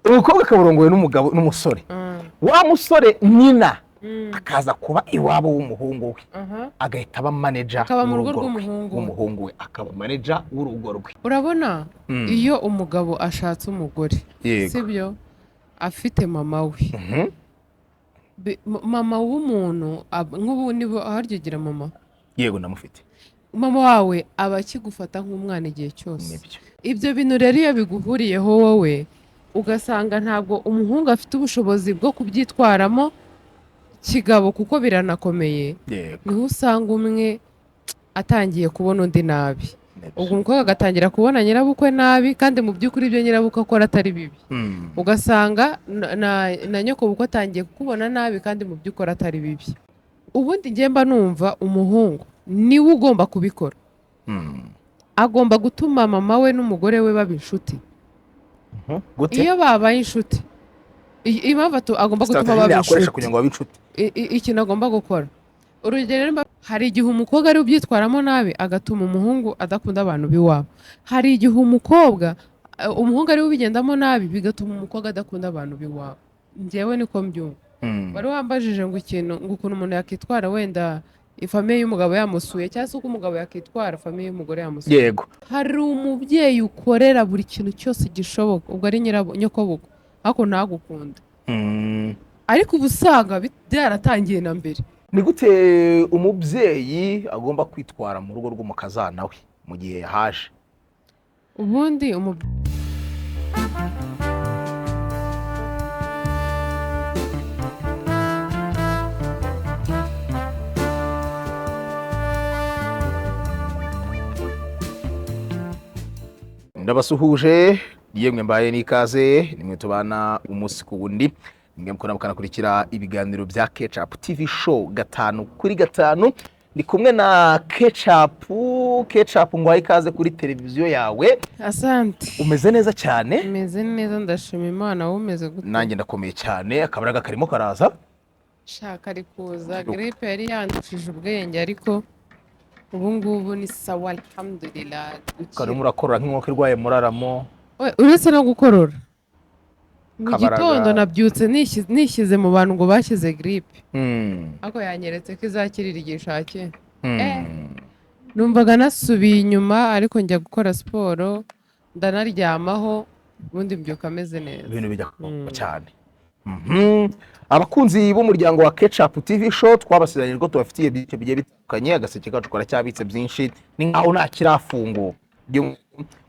Umukobwa akaba arongowe n'umugabo n'umusore, wa musore nyina akaza kuba iwabo w'umuhungu we, agahita aba manager Akaba mu rugo w'urugo rwe, rw'umuhungu we. w'umuhungu we, akaba manager w'urugo rwe. Urabona, iyo umugabo ashatse umugore, sibyo, afite mama we, mama w'umuntu nk'ubu niba harya ugira mama? Yego, ndamufite. Mama wawe aba akigufata nk'umwana igihe cyose. Nibyo. Ibyo bintu rero iyo biguhuriyeho wowe, ugasanga ntabwo umuhungu afite ubushobozi bwo kubyitwaramo kigabo, kuko biranakomeye, niho usanga umwe atangiye kubona undi nabi. Ubwo umukobwa agatangira kubona nyirabukwe nabi, kandi mu by'ukuri ibyo nyirabukwe akora atari bibi. Ugasanga na nyokobukwe atangiye kukubona nabi, kandi mu by'ukuri atari bibi. Ubundi njye mba numva umuhungu niwe ugomba kubikora. Agomba gutuma mama we n'umugore we baba inshuti. Gute? Iyo babaye inshuti, impamvu agomba gutuma Strategy baba yakoresha inshuti, kugira ngo babe inshuti. Ikintu agomba gukora, urugero hari igihe umukobwa ari ubyitwaramo nabi agatuma umuhungu adakunda abantu b'iwabo. Hari igihe umukobwa, umuhungu ari we ubigendamo nabi, bigatuma umukobwa adakunda abantu b'iwabo. Njyewe niko mbyumva. Wari wambajije ngo ikintu, ngo ukuntu umuntu yakitwara wenda ifamille y'umugabo yamusuye, cyangwa se uko umugabo yakitwara famille y'umugore yamusuye. Hari umubyeyi ukorera buri kintu cyose gishoboka, ubwo ari nyokobukwe, ariko ntagukunda. Ariko uba usanga byaratangiye na mbere. Ni gute umubyeyi agomba kwitwara mu rugo rw'umukazana we mu gihe yahaje? Ubundi Ndabasuhuje yemwe, mbaye n'ikaze nimwe tubana umunsi ku wundi, nimwe mukora mukanakurikira ibiganiro bya Ketchup TV Show gatanu kuri gatanu. Ndi kumwe na Ketchup. Ketchup, ngwaye ikaze kuri televiziyo yawe. Asante. Umeze neza cyane? Umeze neza, ndashima Imana. Wowe umeze gute? Nanjye ndakomeye cyane. Akabaraga karimo karaza. Shaka ari kuza. Grippe yari yandushije ubwenge, ariko ubu ngubu ni sawa, alhamdulillah, gukira. Karimo urakorora nk'inkoko irwaye muraramo. We, uretse no gukorora, mu Kabaraga. gitondo nabyutse nishyize mu bantu ngo bashyize grippe, ariko yanyeretse ko izakirira igihe ishakiye. Numvaga nasubiye inyuma, ariko njya gukora siporo, ndanaryamaho, ubundi mbyuka ameze neza. Ibintu bijya cyane. Abakunzi b'umuryango wa Ketchup TV Show, twabasezeranyije ko tubafitiye byinshi bigiye bitandukanye. Agaseke kacu karacyabitse byinshi, ni nkaho nta kirafunguka.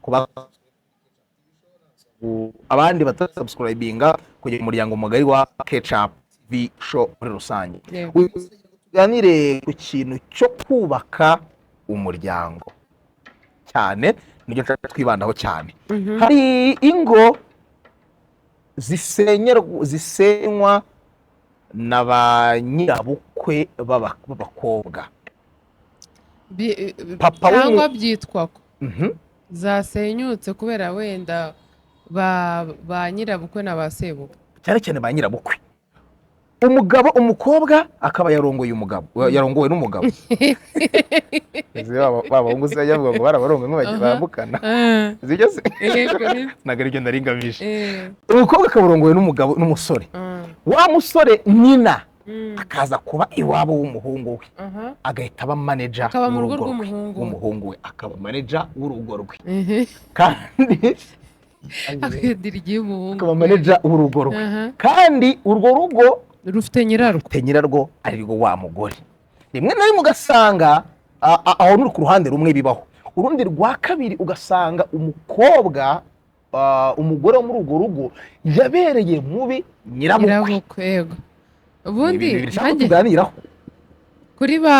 Kuba abandi batasubscribinga kugira umuryango mugari wa Ketchup TV Show muri rusange. Uyu munsi tuganire ku kintu cyo kubaka umuryango cyane, nibyo nshaka twibandaho cyane. Hari ingo zisenywa na ba nyirabukwe b'abakobwa. Papa Cyangwa byitwa ko zasenyutse kubera wenda ba nyirabukwe na ba sebukwe. Cyane cyane ba nyirabukwe. Umugabo, umukobwa akaba yarongoye umugabo, yarongowe n'umugabo. Ese ba bahungu se bajya bavuga ngo barabarongoye nk'abagiye barambukana, sibyo se? Yego, nibyo. Ntabwo aribyo nari ngamije. Umukobwa akaba arongowe n'umugabo n'umusore, wa musore nyina akaza kuba iwabo w'umuhungu we, agahita aba manager Akaba mu rugo w'urugo rwe, rw'umuhungu we. w'umuhungu we, akaba manager w'urugo rwe, kandi Akadira igihe umuhungu akaba manager w'urugo rwe, kandi urwo rugo rufite nyirarwo. Rufite nyirarwo, ari rwo wa mugore. Rimwe na rimwe ugasanga aho ni ku ruhande rumwe bibaho, urundi rwa kabiri ugasanga umukobwa, umugore wo muri urwo rugo yabereye mubi nyirabukwe. Nyirabukwe, yego. Ni Ubundi ibintu bibiri nshaka ko nanjye tuganiraho. Kuri ba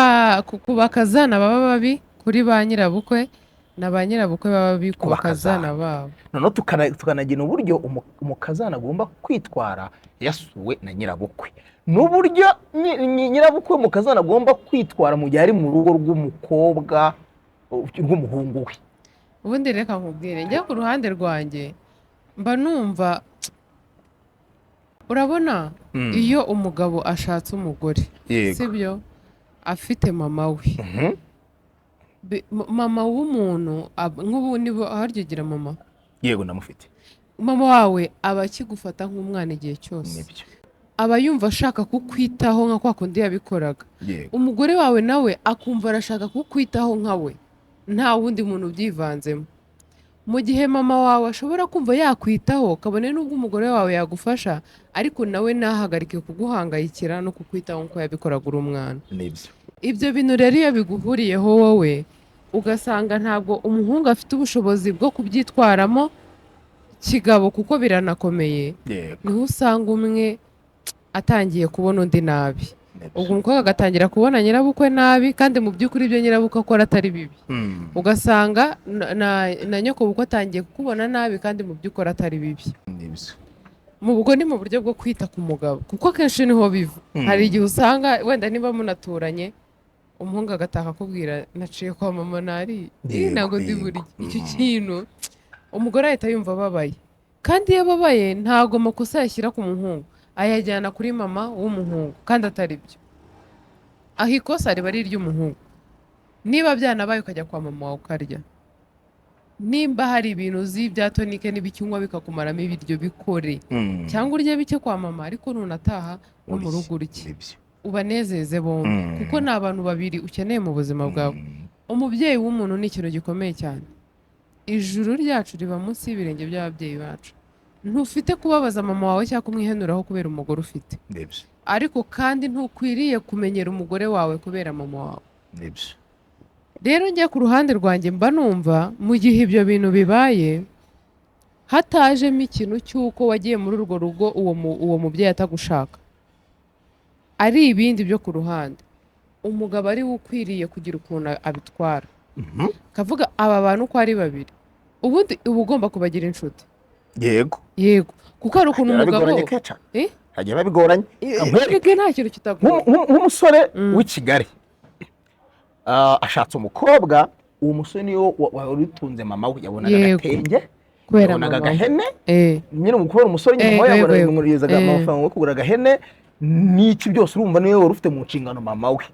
ku bakazana baba babi kuri ba nyirabukwe, na ba nyirabukwe baba babi ku Ku bakazana. bakazana babo. Noneho tukanagena uburyo umukazana agomba kwitwara yasuwe na nyirabukwe, n'uburyo nyirabukwe umukazana agomba kwitwara mu gihe ari mu rugo rw'umukobwa, rw'umuhungu we. Ubundi reka nkubwire, njye ku ruhande rwanjye mba numva, urabona, iyo umugabo ashatse umugore, sibyo, afite mama we, mama w'umuntu nk'ubu niba harya ugira mama? Yego, ndamufite. Mama wawe aba akigufata nk'umwana igihe cyose. Nibyo. Aba yumva ashaka kukwitaho nka kwa kundi yabikoraga. Umugore wawe nawe akumva arashaka kukwitaho nka we, nta wundi muntu ubyivanzemo. Mu gihe mama wawe ashobora kumva yakwitaho, kabone n'ubwo umugore wawe yagufasha, ariko nawe ntahagarike kuguhangayikira no kukwitaho nk'uko yabikoraga uri umwana. Nibyo. Ibyo bintu rero iyo biguhuriyeho wowe, ugasanga ntabwo umuhungu afite ubushobozi bwo kubyitwaramo kigabo, kuko biranakomeye, niho usanga umwe atangiye kubona undi nabi. Ubwo umukobwa agatangira kubona nyirabukwe nabi, kandi mu by'ukuri ibyo nyirabukwe akora atari bibi. Ugasanga na nyokobukwe atangiye kukubona nabi, kandi mu by'ukuri atari bibi. Nibyo. Mu bwo ni mu buryo bwo kwita ku mugabo, kuko akenshi niho biva. Hari igihe usanga wenda niba munaturanye, umuhungu agataha akubwira: "Naciye kwa mama nari ntabwo ndi burye." Icyo kintu umugore ahita yumva ababaye, kandi iyo ababaye ntabwo amakosa yashyira ku muhungu, ayajyana kuri mama w'umuhungu, kandi atari byo. Aho ikosa riba ari iry'umuhungu. Niba byanabaye ukajya kwa mama wawe ukarya, nimba hari ibintu uzi bya tonic n'ibikinywa bikakumaramo ibiryo, bikore, cyangwa urye bike kwa mama, ariko nunataha no mu Urye. rugo urye, Nibyo. ubanezeze bombi, kuko ni abantu babiri ukeneye mu buzima bwawe. Umubyeyi w'umuntu ni ikintu gikomeye cyane. Ijuru ryacu riba munsi y'ibirenge by'ababyeyi bacu. Ntufite kubabaza mama wawe cyangwa kumwihenuraho kubera umugore ufite. Nibyo. Ariko kandi ntukwiriye kumenyera umugore wawe kubera mama wawe. Nibyo. Rero njya ku ruhande rwanjye, mba numva mu gihe ibyo bintu bibaye, hatajemo ikintu cy'uko wagiye muri urwo rugo uwo mubyeyi atagushaka, ari ibindi byo ku ruhande, umugabo ari we ukwiriye kugira ukuntu abitwara, kavuga aba bantu uko ari babiri, ubundi uba ugomba kubagira inshuti. Yego, kuko hari ukuntu Biba umugabo bigoranye keca. Eh? Hagiye biba bigoranye. Nkwereke. Erega nta kintu kitagoye. Nk'umusore w'i Kigali ashatse umukobwa, uwo musore niyo wari utunze mama we, yabonaga agatenge, kubera yabonaga mama we. agahene. Nyine mu kubera umusore nyine, Eh, mama we yego. yabonaga amafaranga yo kugura agahene n'iki byose. Urumva niwe wari ufite mu nshingano mama we.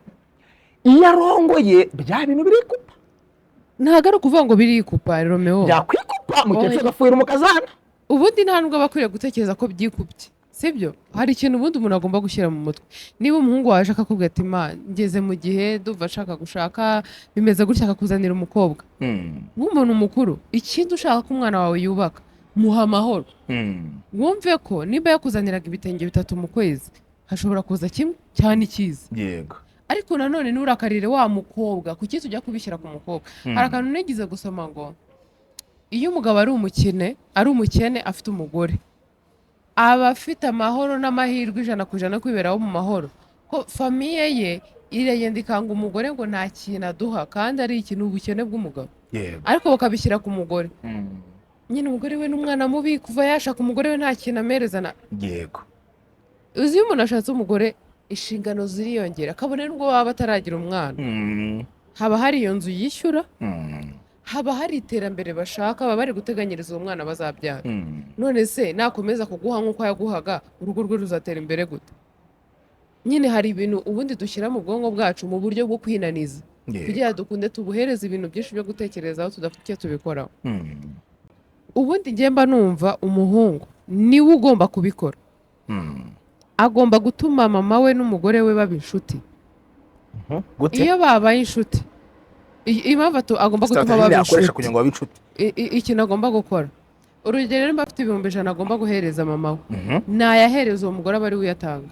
Iyo arongoye, bya bintu birikupa. Ntabwo ari ukuvuga ngo birikupa, Romeo. Byakwikupa, mukecuru Oya. agafuhira umukazana. Ubundi nta nubwo aba akwiriye gutekereza ko byikubye, sibyo? Hari ikintu ubundi umuntu agomba gushyira mu mutwe. Niba umuhungu wawe ashaka akakubwira ati: "Ma, ngeze mu gihe ndumva ashaka gushaka, bimeze gutya," akakuzanira umukobwa, nk'umuntu mukuru, ikindi ushaka ko umwana wawe yubaka, muha amahoro. Wumve ko niba yakuzaniraga ibitenge bitatu mu kwezi, hashobora kuza kimwe cyane ikiza. Ariko nanone nturakarire wa mukobwa. Kuki tujya kubishyira ku mukobwa? Hari akantu nigize gusoma ngo iyo umugabo ari umukene afite umugore, aba afite amahoro n'amahirwe 100% yo kwiberaho mu mahoro, ko famille ye iragenda ikanga umugore ngo nta kintu aduha, kandi ari ikintu ubukene bw'umugabo, ariko bakabishyira ku mugore nyine. Umugore we n'umwana mubi, kuva yashaka umugore we nta kintu amereza na Uzi iyo umuntu ashatse umugore, inshingano ziriyongera, kabone n'ubwo baba bataragira umwana. Haba hari iyo nzu yishyura, haba hari iterambere bashaka, baba bari guteganyiriza uwo mwana bazabyara. None se nakomeza kuguha nk'uko yaguhaga, urugo rwe ruzatera imbere gute? Nyine hari ibintu ubundi dushyira mu bwonko bwacu mu buryo bwo kwinaniza, kugira ngo dukunde tubuhereze ibintu byinshi byo gutekerezaho tudafite icyo tubikoraho. Ubundi njye mba numva umuhungu niwe ugomba kubikora. Agomba gutuma mama we n'umugore we baba inshuti. Gute? Iyo babaye inshuti, impamvu agomba gutuma Strategy baba yakoresha inshuti, kugira ngo babe inshuti. Ikintu agomba gukora, urugero nimba afite 100,000 agomba guhereza mama we, nayahereza uwo mugore, aba ari we uyatanga.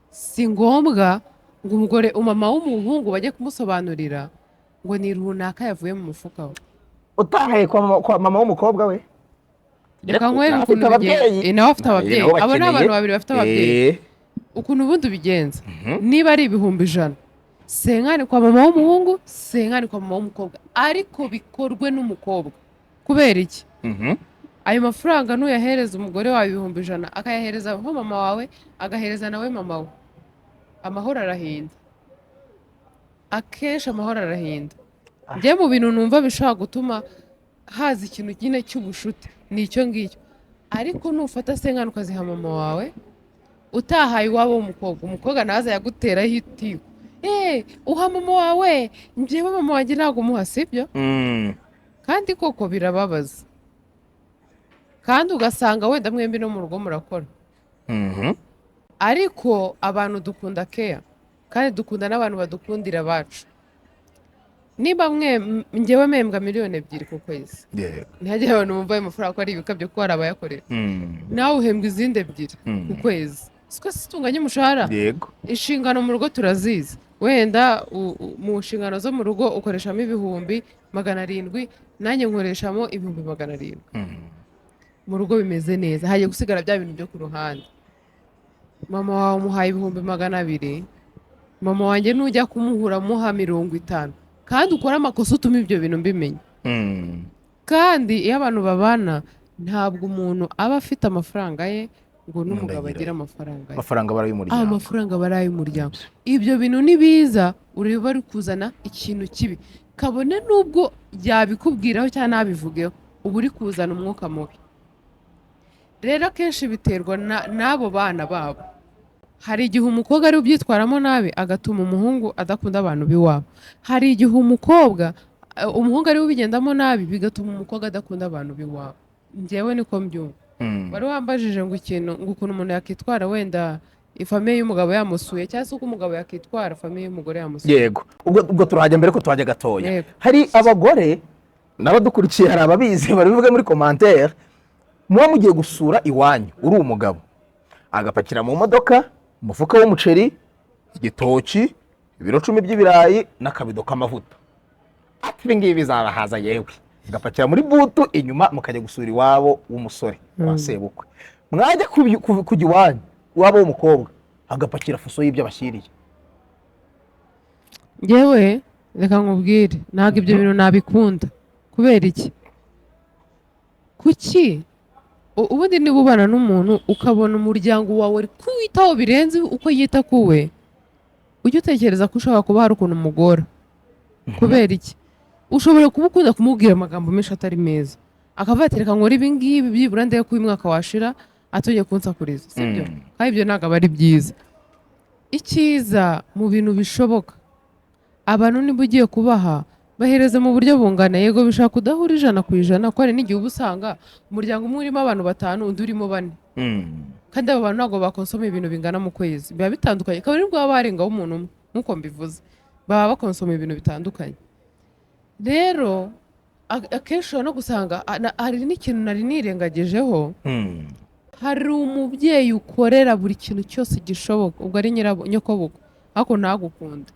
Si ngombwa ngo umugore, umama w'umuhungu, bajye kumusobanurira ngo ni runaka yavuye mu mufuka we. Utahaye kwa mama w'umukobwa we. Reka nkwereke Afite ukuntu bigenza. ababyeyi. Nawe afite ababyeyi. Nabo Abo ni bakeneye. abantu babiri bafite ababyeyi. Ukuntu ubundi ubigenza, niba ari 100,000, 50 kwa mama w'umuhungu, 50 kwa mama w'umukobwa, ariko bikorwe n'umukobwa. Kubera iki? Ayo mafaranga nuyahereza umugore wawe 100,000, akayahereza nko mama wawe, agahereza nawe mama we, amahoro arahinda. Akenshi amahoro arahinda. Njye mu bintu numva bishobora gutuma haza ikintu nyine cy'ubushuti ni icyo ngicyo. Ariko nufata 50 ukaziha mama wawe, utahaye iwabo w'umukobwa, umukobwa naza yaguteraho itiku: "Eee, uha mama wawe, njyewe mama wanjye ntabwo umuha." Sibyo? Kandi koko birababaza. Kandi ugasanga wenda mwembi no mu rugo murakora, ariko abantu dukunda keya kandi dukunda n'abantu badukundira abacu. Niba mwe njyewe mpembwa 2 miliyoni ku kwezi, ntihagire abantu bumva ayo mafaranga ko ari ibikabyo, kuko hari abayakorera. Nawe uhembwa izindi 2 ku kwezi, siko tunganya umushahara? Yego. Inshingano mu rugo turazizi. Wenda mu nshingano zo mu rugo ukoreshamo 700,000, nanjye nkoreshamo 700,000. Mu rugo bimeze neza, hagiye gusigara bya bintu byo ku ruhande. Mama wawe umuhaye 200,000, mama wanjye nujya kumuhura muha 50, kandi ukora amakosa utuma ibyo bintu mbimenya. Kandi iyo abantu babana, ntabwo umuntu aba afite amafaranga ye ngo n'umugabo Ndagira. agire amafaranga ye. Amafaranga aba ari ay'umuryango. Amafaranga aba ari ay'umuryango. Ibyo bintu ni biza ureba bari kuzana ikintu kibi, kabone n'ubwo yabikubwiraho cyangwa ntabivugeho, uba uri kuzana umwuka mubi. Rero akenshi biterwa n'abo bana babo. Hari igihe umukobwa ari ubyitwaramo nabi, agatuma umuhungu adakunda abantu b'iwabo. Hari igihe umukobwa, umuhungu ari we ubigendamo nabi, bigatuma umukobwa adakunda abantu b'iwabo. Njyewe niko mbyumva. Wari wambajije ngo ikintu, ngo ukuntu umuntu yakitwara wenda ifamille y'umugabo yamusuye, cyangwa se uko umugabo yakitwara famille y'umugore yamusuye. Yego, ubwo turahajya mbere ko tuhajya gatoya. Yego. Hari abagore n'abadukurikiye, hari ababizi barabivuga muri commentaire. Muba mugiye gusura iwanyu, uri umugabo, agapakira mu modoka umufuka w'umuceri, igitoki, ibiro 10 by'ibirayi n'akabido k'amavuta, ati: "Ibi ngibi bizabahaza." Yewe, agapakira muri boot inyuma, mukajya gusura iwabo w'umusore wa sebukwe. Mwajya kujya iwanyu, iwabo w'umukobwa, agapakira fuso y'ibyo abashyiriye. Ngewe reka nkubwire, ntabwo ibyo bintu nabikunda. Kubera iki? Kuki ubundi niba ubana n'umuntu ukabona umuryango wawe uri kuwitaho birenze uko yita kuwe, ujye utekereza ko ushobora kuba hari ukuntu umugora. Kubera iki? Ushobora kuba ukunda kumubwira amagambo menshi atari meza, akavuga ati: "Reka nkore ibi ngibi, byibura ndebe ko uyu mwaka washira atongeye kunsakuriza." Sibyo? Kandi ibyo ntabwo aba ari byiza. Icyiza mu bintu bishoboka, abantu niba ugiye kubaha, bahereze mu buryo bungana. Yego, bishobora kudahura 100%, kuko hari n'igihe uba usanga umuryango umwe urimo abantu batanu, undi urimo bane, kandi abo bantu ntabwo bakonsoma ibintu bingana mu kwezi, biba bitandukanye. Kabone nubwo baba barengaho umuntu umwe nk'uko mbivuze, baba bakonsoma ibintu bitandukanye. Rero akenshi ushobora no gusanga hari n'ikintu nari nirengagijeho. Hari umubyeyi ukorera buri kintu cyose gishoboka, ubwo ari nyokobukwe, ariko ntagukunda.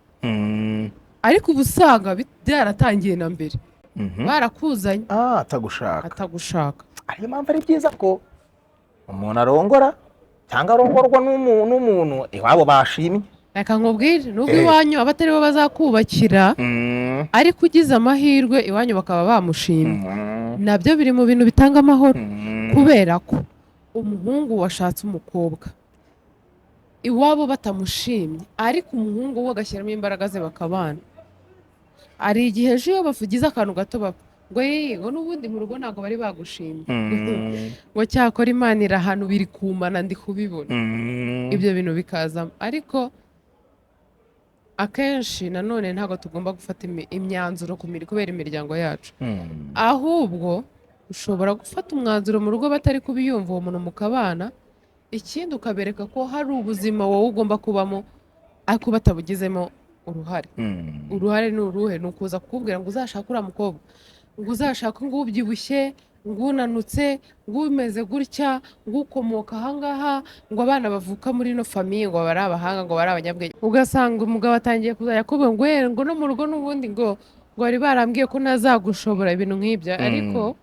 Ariko uba usanga byaratangiye na mbere, barakuzanye Ah, atagushaka. Atagushaka. Ariyo mpamvu ari byiza ko umuntu arongora cyangwa arongorwa n'umuntu iwabo bashimye. Reka nkubwire, nubwo iwanyu aba atari bo bazakubakira, ariko ugize amahirwe iwanyu bakaba bamushimye, nabyo biri mu bintu bitanga amahoro. Kubera ko umuhungu washatse umukobwa iwabo batamushimye, ariko umuhungu we agashyiramo imbaraga ze bakabana, hari igihe ejo iyo bavugize akantu gato bapfa ngo: "Yee," ngo "n'ubundi mu rugo ntabwo bari bagushimye," ngo "cyakora Imana iri ahantu biri kumana, ndi kubibona." Ibyo bintu bikazamo. Ariko akenshi nanone ntabwo tugomba gufata imyanzuro kubera imiryango yacu. Ahubwo ushobora gufata umwanzuro mu rugo batari kubiyumva, uwo muntu mukabana. Ikindi, ukabereka ko hari ubuzima wowe ugomba kubamo ariko batabugizemo uruhare. Uruhare ni uruhe? Ni ukuza kukubwira ngo uzashake uriya mukobwa, ngo uzashake ngo ubyibushye, ngo unanutse, ngo umeze gutya, ngo ukomoka ahangaha, ngo abana bavuka muri ino famille ngo bari abahanga, ngo bari abanyabwenge. Ugasanga umugabo atangiye kuzajya akubwira ngo: "Eh, ngo no mu rugo n'ubundi ngo bari barambwiye ko ntazagushobora," ibintu nk'ibyo. Ariko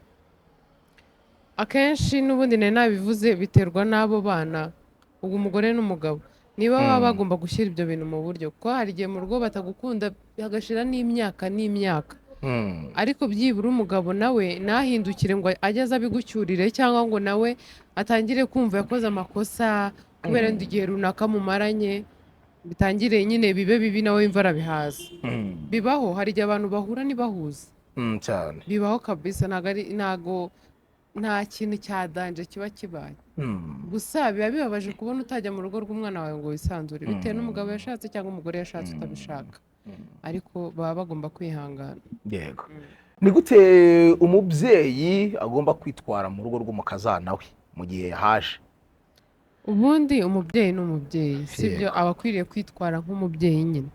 akenshi n'ubundi nari nabivuze, biterwa n'abo bana, ubwo umugore n'umugabo niba baba bagomba gushyira ibyo bintu mu buryo, kuko hari igihe mu rugo batagukunda hagashira n'imyaka n'imyaka. Ariko byibura umugabo nawe ntahindukire ngo ajye aza abigucyurire, cyangwa ngo nawe atangire kumva yakoze amakosa kubera wenda igihe runaka mumaranye, bitangire nyine bibe bibi, nawe yumva arabihaza. Bibaho, hari igihe abantu bahura ntibahuze. Cyane. Bibaho kabisa, ntabwo ari, ntago nta kintu cya danger kiba kibaye. Gusa biba bibabaje kubona utajya mu rugo rw'umwana wawe ngo wisanzure bitewe n'umugabo yashatse cyangwa umugore yashatse utabishaka. Ariko baba bagomba kwihangana. Yego. Ni gute umubyeyi agomba kwitwara mu rugo rw'umukazana we mu gihe yahaje? Ubundi umubyeyi ni umubyeyi, sibyo? Yego. Aba akwiriye kwitwara nk'umubyeyi nyine.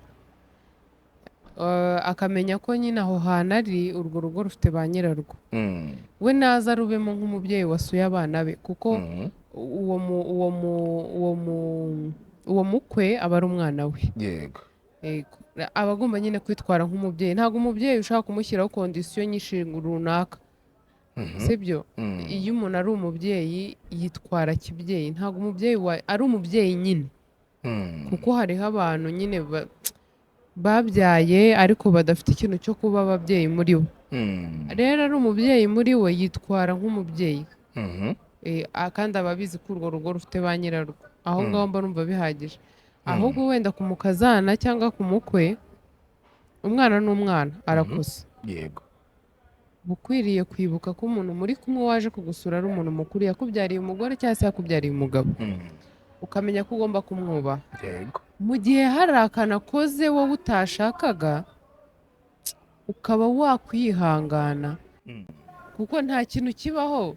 Akamenya ko nyine aho hantu ari, urwo rugo rufite ba nyirarwo. We naza arubemo nk'umubyeyi wasuye abana be, kuko uwo mu uwo mu uwo mu uwo mukwe aba ari umwana we. Yego. Aba agomba nyine kwitwara nk'umubyeyi. Ntabwo umubyeyi ushaka kumushyiraho condition nyinshi runaka, sibyo? Iyo umuntu ari umubyeyi yitwara kibyeyi. Ntabwo umubyeyi ari umubyeyi nyine, kuko hariho abantu nyine babyaye ariko badafite ikintu cyo kuba ababyeyi muri bo. Rero ari umubyeyi muri we, yitwara nk'umubyeyi. Kandi aba abizi ko urwo rugo rufite ba nyirarwo. Aho ngaho mba numva bihagije. Ahubwo wenda ku mukazana cyangwa ku mukwe, umwana ni umwana, arakuze. Uba ukwiriye kwibuka ko umuntu muri kumwe waje kugusura ari umuntu mukuru, yakubyariye umugore cyangwa se yakubyariye umugabo, ukamenya ko ugomba kumwubaha. Mu gihe hari akantu akoze wowe utashakaga, ukaba wakwihangana, kuko nta kintu kibaho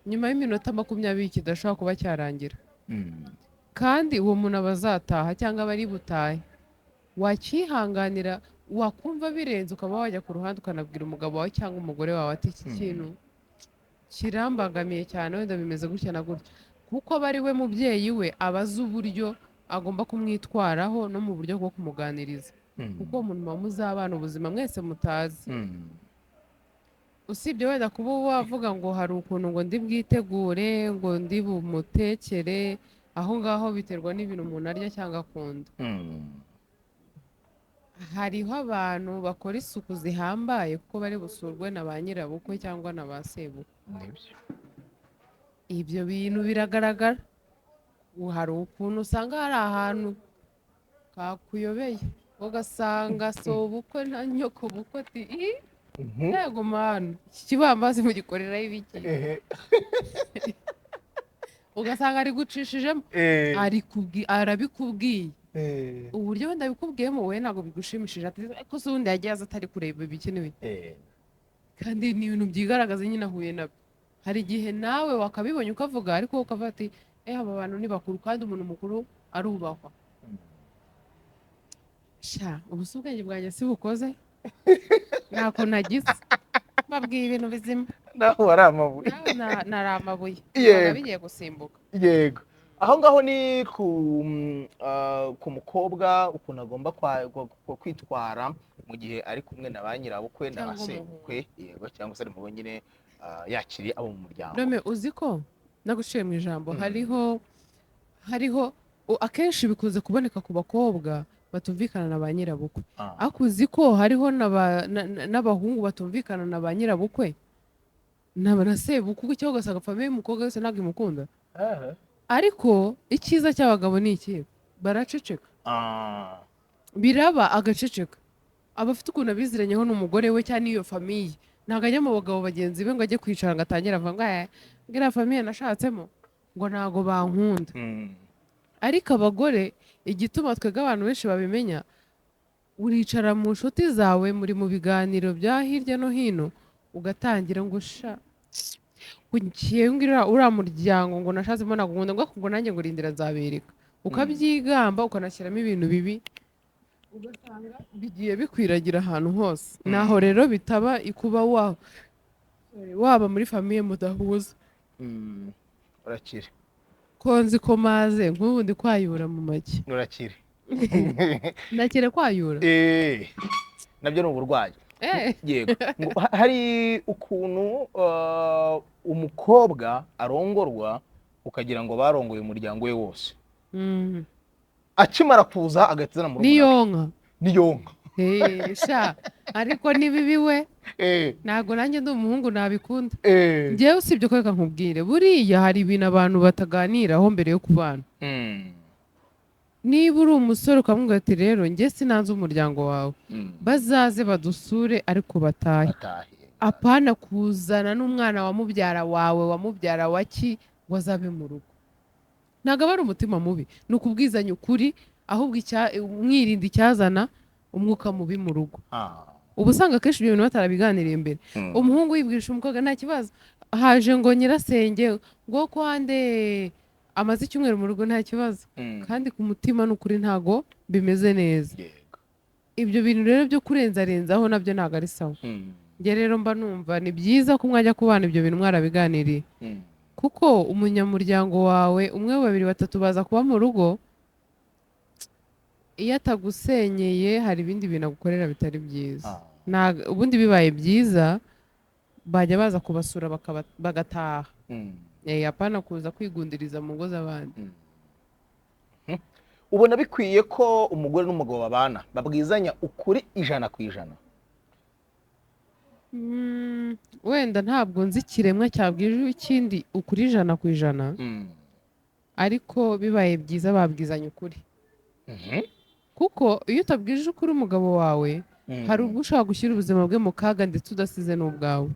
nyuma y'iminota 20 kidashobora kuba cyarangira. Kandi uwo muntu aba azataha cyangwa aba ari butahe, wakihanganira. Wakumva birenze, ukaba wajya ku ruhande ukanabwira umugabo wawe cyangwa umugore wawe ati: "Iki kintu kirambangamiye cyane, wenda bimeze gutya na gutya," kuko aba ari we mubyeyi we, aba azi uburyo agomba kumwitwaraho no mu buryo bwo kumuganiriza, kuko uwo muntu muba muzabana ubuzima mwese mutazi. Usibye wenda kuba wavuga ngo hari ukuntu ngo ndi bwitegure, ngo ndi bumutekere, aho ngaho biterwa n'ibintu umuntu arya cyangwa akunda. Hariho abantu bakora isuku zihambaye kuko bari busurwe na ba nyirabukwe cyangwa na ba sebukwe. Nibyo. Ibyo bintu biragaragara. Hari ukuntu usanga hari ahantu kakuyobeye, ugasanga si ubukwe na nyoko bukwe, ati: "Ih, yego mana, iki kibambasi mugikoreraho ibiki?" Ugasanga ari gucishijemo, arabikubwiye, uburyo wenda abikubwiyemo wowe ntabwo bigushimishije, ati: "Ariko se ubundi yagiye aza atari kureba ibiki n'ibiki?" Kandi ni ibintu byigaragaza nyine, ahuye nabyo. Hari igihe nawe wakabibonye ukavuga, ariko wowe ukavuga ati: "Eh, aba bantu ni bakuru, kandi umuntu mukuru arubahwa." Sha, ubu si ubwenge bwanjye si bukoze, ntako nagize, mbabwiye ibintu bizima. Naho wari amabuye. Nawe nari amabuye. Yego. Bigiye gusimbuka. Yego, aho ngaho ni ku mukobwa, ukuntu agomba kwitwara mu gihe ari kumwe na ba nyirabukwe na ba Cyangwa sebukwe, yego, cyangwa se ari mu bo nyine yakiriye abo mu muryango. None uzi ko naguciye mu ijambo? Hariho akenshi bikunze kuboneka ku bakobwa batumvikana na ba nyirabukwe. Ariko uzi ko hariho n'abahungu batumvikana na ba nyirabukwe na sebukwe, cyangwa ugasanga famille y'umukobwa wese ntabwo imukunda? Ariko icyiza cy'abagabo ni iki? Baraceceka. Biraba agaceceka, aba afite ukuntu abiziranyeho n'umugore we cyangwa n'iyo famille. Ntabwo ajya mu bagabo bagenzi be ngo ajye kwicara ngo atangire avuga ngo: "Eh, iriya famille nashatsemo ngo ntabwo bankunda." Ariko abagore, igituma twebwe abantu benshi babimenya, uricara mu nshuti zawe, muri mu biganiro bya hirya no hino, ugatangira ngo: "Sha, ngiye uriya muryango ngo nashatsemo ntabwo nkunda," ngo nanjye ngo rindira nzabereka, ukabyigamba, ukanashyiramo ibintu bibi, ugasanga bigiye bikwiragira ahantu hose. Naho rero bitaba ikuba waba muri famille mudahuza. Urakire. Ko nzi ko maze nk'ubu ndi kwayura mu magi. Urakire. Ndakire kwayura. Nabyo ni uburwayi. Yego. Ngo hari ukuntu umukobwa arongorwa ukagira ngo barongoye umuryango we wose, akimara kuza agahita azana murumuna we. Niyonka. Niyonka. Sha, ariko ni bibi we. Ntabwo nanjye ndi umuhungu nabikunda. Njyewe usibye ko, reka nkubwire, buriya hari ibintu abantu bataganiraho mbere yo kubana. Niba uri umusore ukamubwira ati: "Rero njye sinanze umuryango wawe, bazaze badusure ariko batahe." Batahe. Apana kuzana n'umwana wa mubyara wawe, wa mubyara wa ki, ngo azabe mu rugo. Ntabwo aba ari umutima mubi, ni ukubwizanya ukuri, ahubwo mwirinda icyazana umwuka mubi mu rugo. Uba usanga akenshi ibyo bintu batarabiganiriye imbere. Umuhungu yibwirisha umukobwa nta kibazo, haje ngo nyirasenge ngo kwande amaze icyumweru mu rugo, nta kibazo, kandi ku mutima ni ukuri ntago bimeze neza. Ibyo bintu rero byo kurenzarenzaho nabyo ntabwo ari sawa. Njye rero mba numva ni byiza ko mwajya kubana ibyo bintu mwarabiganiriye, kuko umunyamuryango wawe umwe, babiri, batatu baza kuba mu rugo, iyo atagusenyeye hari ibindi bintu agukorera bitari byiza. Ubundi bibaye byiza bajya baza kubasura bagataha. Apana kuza kwigundiriza mu ngo z'abandi. Ubona bikwiye ko umugore n'umugabo babana babwizanya ukuri 100%? Wenda ntabwo nzi ikiremwa cyabwije ikindi ukuri 100%, ariko bibaye byiza babwizanya ukuri, kuko iyo utabwije ukuri umugabo wawe, hari ubwo ushobora gushyira ubuzima bwe mu kaga ndetse udasize n'ubwawe.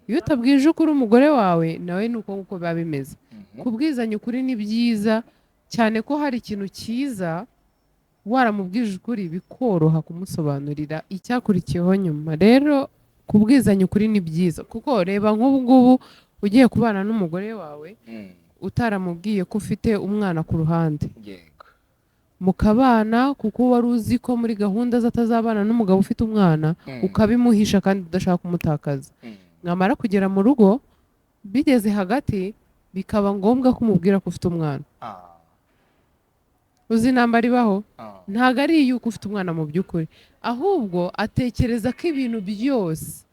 Iyo utabwije ukuri umugore wawe, nawe ni uko nguko biba bimeze. Kubwizanya ukuri ni byiza cyane, ko hari ikintu cyiza waramubwije ukuri bikoroha kumusobanurira icyakurikiyeho nyuma. Rero kubwizanya ukuri ni byiza, kuko reba nk'ubu ngubu ugiye kubana n'umugore wawe utaramubwiye ko ufite umwana ku ruhande, mukabana kuko wari uzi ko muri gahunda ze atazabana n'umugabo ufite umwana, ukabimuhisha kandi udashaka kumutakaza, mwamara kugera mu rugo bigeze hagati bikaba ngombwa ko umubwira ko ufite umwana. Uzi intambara ibaho? Ntabwo ari iy'uko ufite umwana mu by'ukuri, ahubwo atekereza ko ibintu byose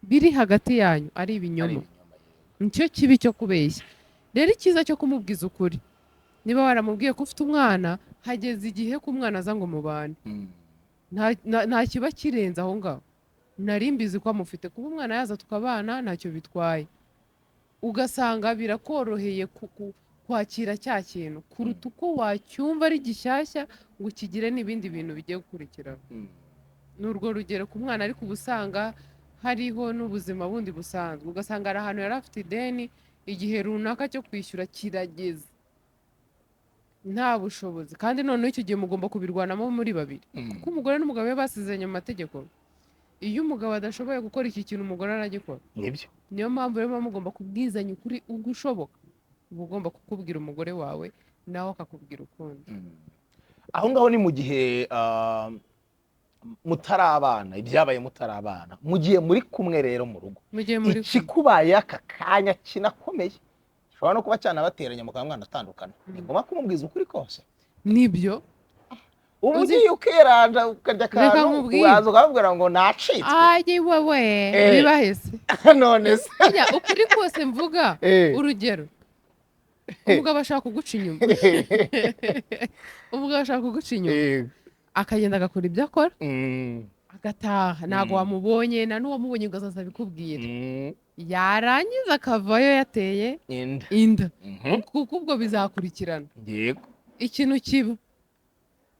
biri hagati yanyu ari Ari ibinyoma. ibinyoma, yego. Nicyo kibi cyo kubeshya. Rero icyiza cyo kumubwiza ukuri, niba waramubwiye ko ufite umwana, hageze igihe ko umwana aza ngo mubane, nta kiba kirenze aho ngaho. Nari mbizi ko amufite, kuba umwana yaza tukabana ntacyo bitwaye. Ugasanga birakoroheye kwakira cya kintu kuruta uko wacyumva ari gishyashya ngo ukigire n'ibindi bintu bigiye gukurikiraho. Ni urwo rugero ku mwana, ariko uba usanga hariho n'ubuzima bundi busanzwe, ugasanga hari ahantu yari afite ideni, igihe runaka cyo kwishyura kirageze nta bushobozi, kandi noneho icyo gihe mugomba kubirwanamo muri babiri, kuko umugore n'umugabo iyo basezeranye mu mategeko, iyo umugabo adashoboye gukora iki kintu, umugore aragikora. Nibyo. Niyo mpamvu rero muba mugomba kubwizanya ukuri ubwo ushoboka, uba ugomba kukubwira umugore wawe, nawe akakubwira ukundi. Aho ngaho ni mu gihe mutarabana, ibyabaye mutarabana. Mu gihe muri kumwe rero mu rugo, mu gihe muri kumwe, ikikubaye aka kanya kinakomeye gishobora no kuba cyanabateranya mukaba mwanatandukana, ni ngombwa kumubwiza ukuri kose? Nibyo. Ubu Uzi- ugiye ukeranja ukarya Reka akantu, nkubwire. uraza ukababwira ngo nacitswe. Ayi wowe, bibahese. None se? Burya ukuri kose mvuga, urugero, umugabo ashaka kuguca inyuma, umugabo ashaka kuguca inyuma, akagenda agakora ibyo akora, agataha ntabwo wamubonye, nta n'uwamubonye ngo azaza abikubwira. Yarangiza akavayo yateye inda. Inda, kuko ubwo bizakurikirana. Ikintu kiba,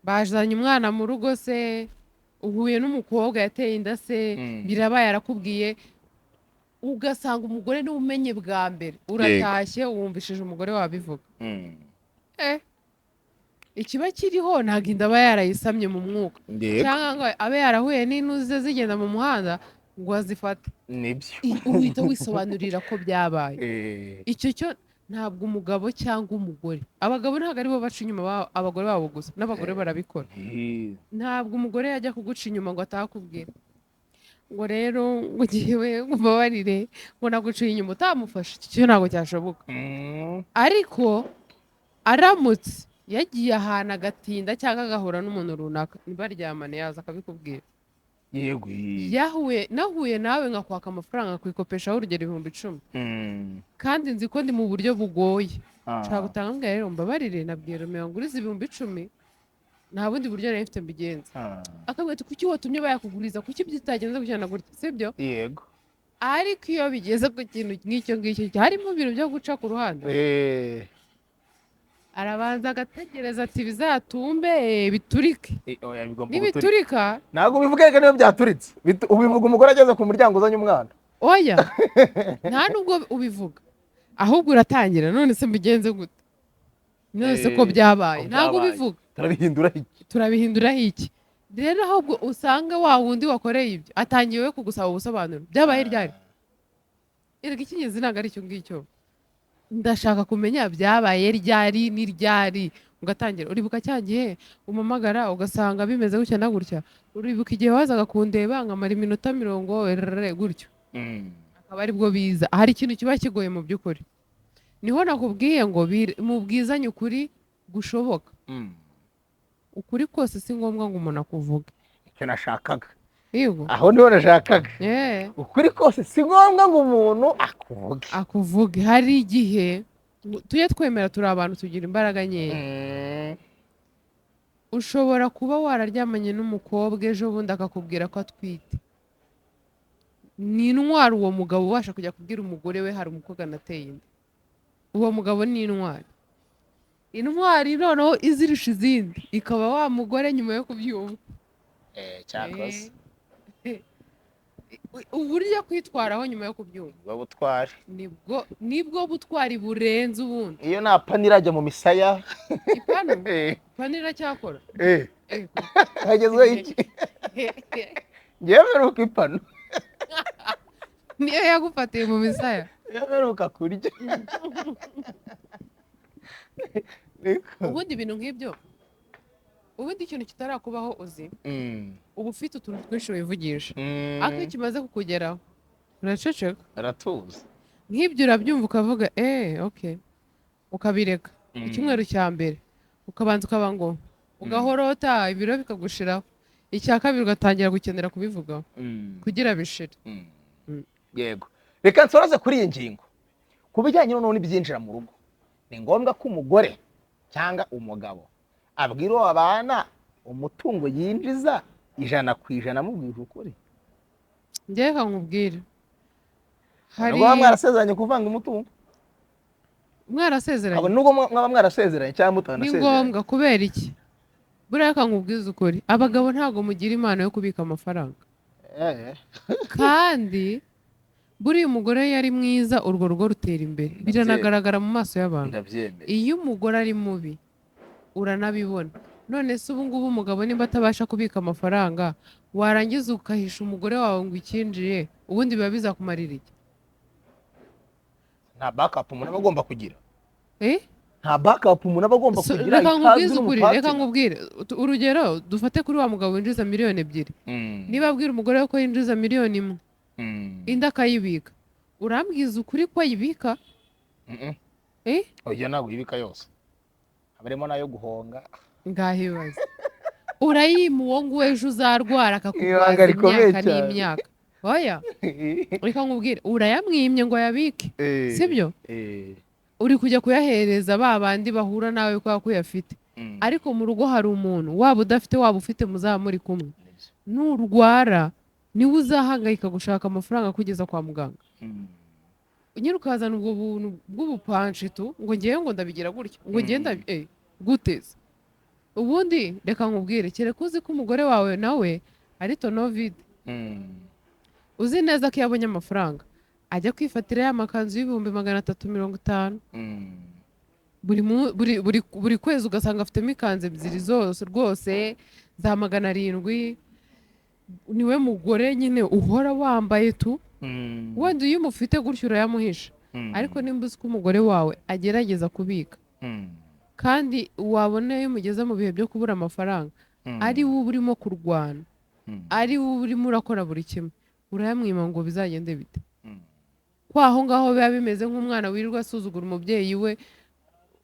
bazanye umwana mu rugo se, uhuye n'umukobwa yateye inda se, birabaye arakubwiye, ugasanga umugore niwe umenye bwa mbere, uratashye wumvishije umugore wabivuga. Ikiba kiriho, ntabwo inda aba yarayisamye mu mwuka cyangwa ngo abe yarahuye n'intuze zigenda mu muhanda ngo azifate. Nibyo. Uhita wisobanurira ko byabaye. Icyo cyo ntabwo umugabo cyangwa umugore, abagabo ntabwo aribo baca inyuma abagore babo gusa, n'abagore barabikora. Ntabwo umugore yajya kuguca inyuma ngo atakubwira ngo rero ngo ngewe ngo umbabarire ngo naguciye inyuma utamufashe. Icyo cyo ntabwo cyashoboka. Ariko aramutse yagiye ahantu agatinda cyangwa agahura n'umuntu runaka ntibaryamane, yaza akabikubwira. Yahuye nahuye nawe nkakwaka amafaranga nkakwikopeshaho, urugero 10,000, kandi nzi ko ndi mu buryo bugoye, nshobora gutanga mbwira rero mbabarire, nabwiye Romeo ngurize 10,000, nta bundi buryo nari mfite mbigenza. Akabwira ati kuki watumye bayakuguriza, kuki bitagenze gutya na gutya, sibyo? Yego. Ariko iyo bigeze ku kintu nk'icyo ngicyo harimo ibintu byo guca ku ruhande, arabanza agategereza ati bizatumbe biturike. Oya, bigomba guturika. Nibiturika. Ntabwo ubivuga reka niyo byaturitse. Ubivuga umugore ageze ku muryango uzanye umwana. Oya, nta nubwo ubivuga, ahubwo uratangira none se mbigenze gute, none se ko byabaye? Ko Ntabwo byabaye. ubivuga. Turabihindura iki? Turabihinduraho iki? Rero ahubwo usanga wa wundi wakoreye ibyo atangiye we kugusaba ubusobanuro, byabaye ryari? Erega icy'ingenzi ntabwo ari icyo ngicyo. Ndashaka kumenya byabaye ryari, ni ryari. Ugatangira uribuka cya gihe umamagara ugasanga bimeze gutya na gutya, uribuka igihe wazaga kundeba nkamara iminota 40 erere gutyo, akaba aribwo biza. Hari ikintu kiba kigoye mu by'ukuri, niho nakubwiye ngo mubwizanye ukuri gushoboka. Ukuri kose si ngombwa ngo umuntu akuvuge. Icyo nashakaga. Yego. Aho niho nashakaga. Ukuri kose si ngombwa ngo umuntu akuvuge. Akuvuge. Hari igihe tujye twemera turi abantu, tugira imbaraga nkeya. Ushobora kuba wararyamanye n'umukobwa, ejo bundi akakubwira ko atwite. Ni intwari uwo mugabo ubasha kujya kubwira umugore we, "Hari umukobwa nateye inda." Uwo mugabo ni intwari. Intwari noneho izirusha izindi ikaba wa mugore nyuma yo kubyumva. Cyakoze. Uburyo kwitwaraho nyuma yo kubyumva. Nibwo butwari. Nibwo butwari burenze ubundi. Iyo nta panu irajya mu misaya. Ipanu? Ipanu iracyakora? Hagezweho iki? Ngewe mperuka ipanu. Niyo yagufatiye mu misaya. Niyo mperuka kurya. Niko. Ubundi ibintu nk'ibyo, ubundi ikintu kitarakubaho uzi, uba ufite utuntu twinshi wivugisha, ariko iyo kimaze kukugeraho uraceceka. Aratuza. Nk'ibyo urabyumva ukavuga "eee, okay", ukabireka. Icyumweru cya mbere ukabanza ukaba ngo ugahorota, ibiro bikagushiraho. Icya kabiri ugatangira gukenera kubivugaho kugira bishire. Yego, reka nsoze kuri iyi ngingo ku bijyanye noneho n'ibyinjira mu rugo. Ni ngombwa ko umugore cyangwa umugabo abwira uwo babana umutungo yinjiza 100% amubwije ukuri? Njyewe reka nkubwire, hari Nubwo muba mwarasezeranye kuvanga umutungo? Mwarasezeranye. Kabone nubwo mwaba mwarasezeranye cyangwa Ni mutanasezeranye. ngombwa. Kubera iki? Buriya reka nkubwize ukuri, abagabo ntabwo mugira impano yo kubika amafaranga. Kandi buriya umugore iyo ari mwiza, urwo rugo rutera imbere, biranagaragara mu maso y'abantu. Ndabyemeye. Iyo umugore ari mubi uranabibona. None se ubu ngubu umugabo nimba atabasha kubika amafaranga, warangiza ukahisha umugore wawe ngo ikinjiye, ubundi biba bizakumarira iki? Nta backup umuntu aba agomba kugira. Eh? Nta backup umuntu aba agomba So, kugira reka itazwi nkubwize ukuri, reka n'umu partner. nkubwire. Urugero dufate kuri wa mugabo winjiza miliyoni 2. Niba abwira umugore we ko yinjiza miliyoni 1, indi akayibika, urambwiza ukuri ko ayibika? Eh? Oya, ntabwo uyibika yose, haba harimo n'ayo guhonga. Ngaho ibaze, urayima uwo nguwo, ejo uzarwara akakurwaza Ibanga rikomeye imyaka cyane. n'imyaka. Oya, reka nkubwire, urayamwimye ngo ayabike, sibyo? Uri kujya kuyahereza ba bandi bahura nawe kubera ko uyafite, ariko mu rugo hari umuntu, waba udafite waba ufite, muzaba muri kumwe. Nibyo. Nurwara niwe uzahangayika gushaka amafaranga kugeza kwa muganga. Nyine ukazana ubwo buntu bw'ubupanshi tu, ngo ngewe ngo ndabigira gutya, ngo ngewe guteze. Ubundi reka nkubwire, kereka uzi ko umugore wawe nawe ari tonovide, uzi neza ko iyo abonye amafaranga ajya kwifatira ya makanzu y'ibihumbi 350 buri kwezi, ugasanga afitemo ikanzu ebyiri zose rwose za 700. Niwe mugore nyine uhora wambaye tu. Wenda iyo umufite gutyo urayamuhisha, ariko nimba uzi ko umugore wawe agerageza kubika, kandi wabona iyo mugeze mu bihe byo kubura amafaranga ari we uba urimo kurwana, ari we uba urimo urakora buri kimwe, urayamwima ngo bizagende bite? Ko aho ngaho biba bimeze nk'umwana wirirwa asuzugura umubyeyi we,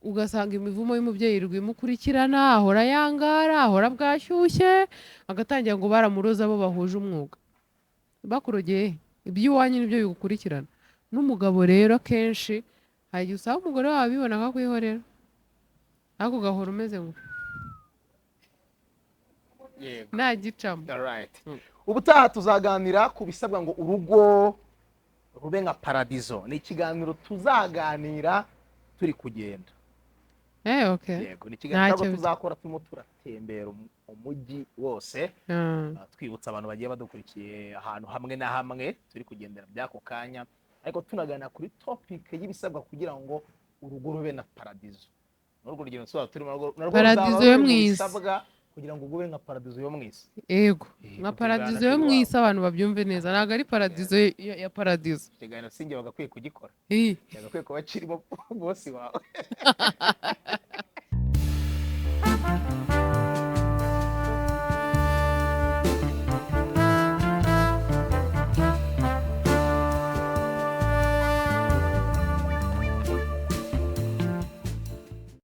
ugasanga imivumo y'umubyeyi irwa imukurikirana, ahora yangara, ahora bwashyushye, agatangira ngo baramuroza abo bahuje umwuga. Bakurogeye he? Iby'iwanyu nibyo bigukurikirana. N'umugabo rero akenshi hari igihe usanga umugore wawe abibona akakwihorera, ariko ugahora umeze ngo ntagicamo. Alright. Ubutaha tuzaganira ku bisabwa ngo urugo rube nka paradizo. Ni ikiganiro tuzaganira turi kugenda. Okay. Yego, ni ikiganiro Ntacyo cyangwa tuzakora turimo turatembera umujyi wose, twibutsa abantu bagiye badukurikiye ahantu hamwe na hamwe turi kugendera by'ako kanya, ariko tunaganira kuri topic y'ibisabwa kugira ngo urugo rube na paradizo. N'urwo rugendo tuzaba turimo narwo ruzaba Paradizo yo ruri mu mu isi. bisabwa. Kugira ngo ube nka paradizo yo mu isi. Yego. Nka nka paradizo yo mu isi, abantu babyumve neza, ntabwo ari paradizo ya paradizo. Ikiganiro sinjye bagakwiye kugikora. Yagakwiye kuba kirimo boss wawe.